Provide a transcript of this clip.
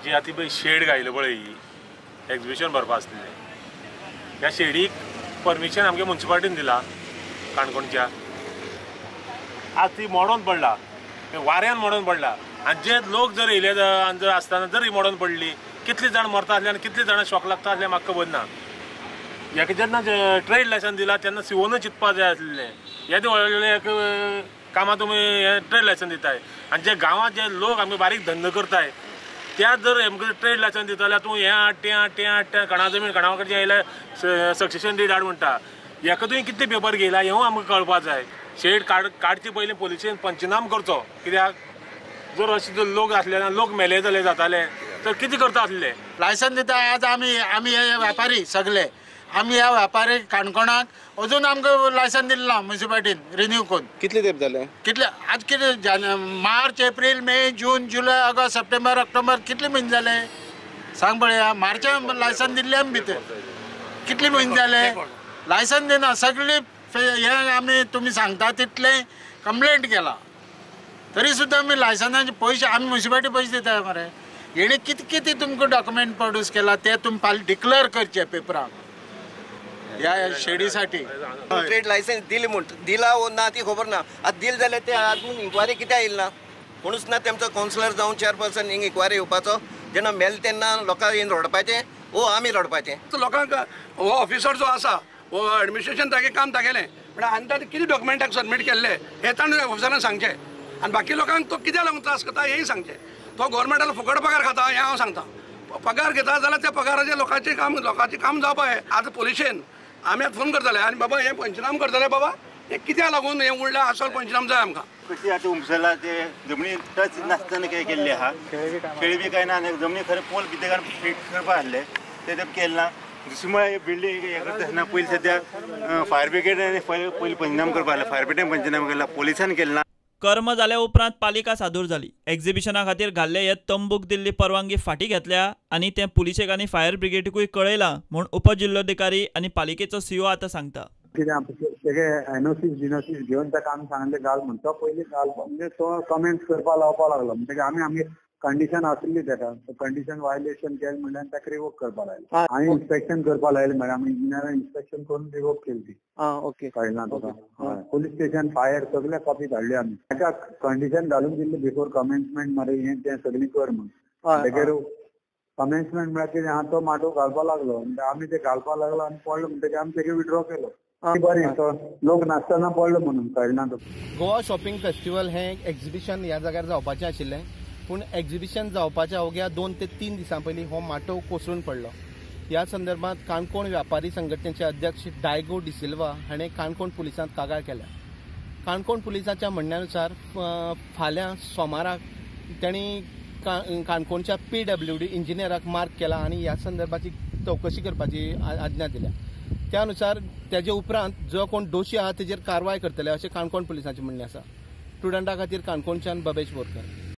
जी आतां पळय शेड घायले पळय ही एक्झिबिशन भरपा आसलें, ह्या शेडीक परमिशन आमगे मुन्सिपालिटीन दिला काणकोणच्या. आज ती मोडून पडला, वाऱ्यान मोडून पडला. आनी जे लोक जर येयले आनी जर आसतना जर ही मोडून पडली कितली जाण मरता आसले आनी कितली जाणां शॉक लागता आसले म्हाका खबर ना. हेका जेन्ना ट्रेड लायसन्स दिला तेन्ना सिवोनूय चिंतपा जाय आसलें. येदें व्हडलें एक कामां तुमी हें ट्रेड लायसन्स दिताय आनी जे गांवांत जे लोक आमगे बारीक धंदो करताय त्या जर आमकां ट्रेड लायसन्स दिता जाल्यार तूं हें हाड तें हाड तें हाड तें कणा जमीन कणा कडचें येयल्यार सक्सेशन did हाड म्हणटा. हेका तुवें कितले पेपर घेयला हेंवूय आमकां कळपा जाय. शेड काडचे पयलीं पोलिसेन पंचनाम करचो, कित्याक जर अशे जर लोक आसले ना लोक मेले जाले जाताले तर कितें करता आसले. लायसन्स दिता आज आमी आमी हे व्यापारी सगळे आमी ह्या व्यापारी काणकोणाक अजून आमकां लायसन्स दिलें ना मुन्सिपालिटीन रिन्यू करून. कितले तेंप जाले? कितले आज कितें मार्च एप्रील मे जून जुलय ऑगस्ट सप्टेंबर ऑक्टोबर कितले म्हयने जाले सांग पळया. मार्चान लायसन्स दिल्लें आमी भितर कितले म्हयने जाले लायसन्स दिना. सगळी हे आमी तुमी सांगता तितलें कंप्लेंट केला तरी सुद्दां आमी लायसन्साचे पयशे आमी मुन्सिपालिटी पयशे दिता मरे. हेणे कितें कितें तुमकां डॉक्युमेंट प्रोड्यूस केला ते तुमी फाल्यां डिक्लेअर करचे पेपराक ह्या शेडीसाठी. ट्रेड लायसन्स दिली म्हूण दिला वो ना ती खबर ना. आतां दिल जाल्यार ते आजून इन्क्वायरी कित्याक येयली ना? कोणूच ना तेमचो कावन्सिलर जावन चेअरपर्सन हिंग इन्क्वायरी येवपाचो. जेन्ना मेल तेन्ना लोकांक येवन रडपाचें वो आमी रडपाचें. लोकांक हो ऑफिसर जो आसा हो एडमिनिस्ट्रेशन तागें काम तागेलें, पण आनी ताणें कितें डॉक्युमेंटाक सबमीट केल्लें हें ताणें ऑफिसरान सांगचें आनी बाकी लोकांक तो कित्याक लागून त्रास करता हेंय सांगचें. तो गोवोरमेंटान फुकट पगार खाता हें हांव सांगता. पगार घेता जाल्यार त्या पगाराचें लोकांचें काम जावपा जाय. आतां पोलिशेन आमी आतां फोन करतले आनी बाबा हें पंचनाम करतले, बाबा हें कित्याक लागून हें उरलें असो पंचनाम जाय आमकां. कशी आतां उमसला ते जमनी टच नासतना कितें केल्लें आहा, खेळी बी कांय ना आनी जमनी खरें पोल कितें फिट करपा आसलें तें केलें ना. दुसरें म्हळ्यार बिल्डींग हें करता आसतना पयलीं सद्या फायर ब्रिगेड पयलीं पंचनाम करपा आसलें, फायर ब्रिगेडान पंचनाम केला, पोलिसान केलें ना. कर्म जाल्या उपरांत पालिका सादूर जाली. एक्झिबिशना खातीर घाल्ले हे तंबूक दिल्ली परवानगी फाटीं घेतल्या आनी तें पुलिशेक आनी फायर ब्रिगेडीकूय कळयलां म्हूण उपजिल्लोधिकारी आनी पालिकेचो सीओ आतां सांगता. कितें तेगे एनओसी जिनोसीस घेवन ताका आमी सांगलें घाल म्हूण, तो पयलीं घाल म्हणजे तो कमेंट्स करपा लावपा लागलो. म्हणटकीर आमी आमगे कंडिशन आसली ताका, कंडिशन वायलेशन केलें म्हणल्यार ताका रिवोक करपा लायलें आनी इन्स्पेक्शन करपा लायलें. म्हळ्यार आमी इंजिनियरान इन्स्पेक्शन करून रिवोक केली ती. ओके, कळ्ळें ना तुका? हय, पुलीस स्टेशन फायर सगळे कॉपी धाडल्यो आमी. ताका कंडिशन घालून दिल्ली बिफोर कमेन्समेंट मरे हें तें सगळीं कर म्हूण. म्हणटकीर कमेन्समेंट म्हळ्यार कितें आहा, तो माटोव घालपा लागलो, आमी ते घालपा लागलो आनी पडलो म्हणटकीर आमी तेगे विड्रॉ केलो. बरें, तो लोक नासतना पडलो म्हणून कळना तुका. गोवा शॉपिंग फेस्टिवल हें एक्झिबिशन ह्या जाग्यार जावपाचें आशिल्लें, पूण एक्झिबिशन जावपाच्या अवघ्या 2 ते 3 दिसां पयलीं हो माटोव कोसळून पडलो. ह्या संदर्भात काणकोण व्यापारी संघटनेचे अध्यक्ष डायगो डिसिल्वा हाणें काणकोण पुलिसांत कागाळ केल्या. काणकोण पुलिसांच्या म्हणण्यानुसार फाल्यां सोमाराक तांणी काणकोणच्या PWD इंजिनियराक मार्क केला आनी ह्या संदर्भाची चवकशी करपाची आज्ञा दिल्या. त्या अनुसार तेजे उपरांत जो कोण दोशी आहा तेजेर कारवाय करतले अशें काणकोण पुलिसांचें म्हणणें आसा. स्टुडंटा खातीर काणकोणच्यान बबेश बोरकर.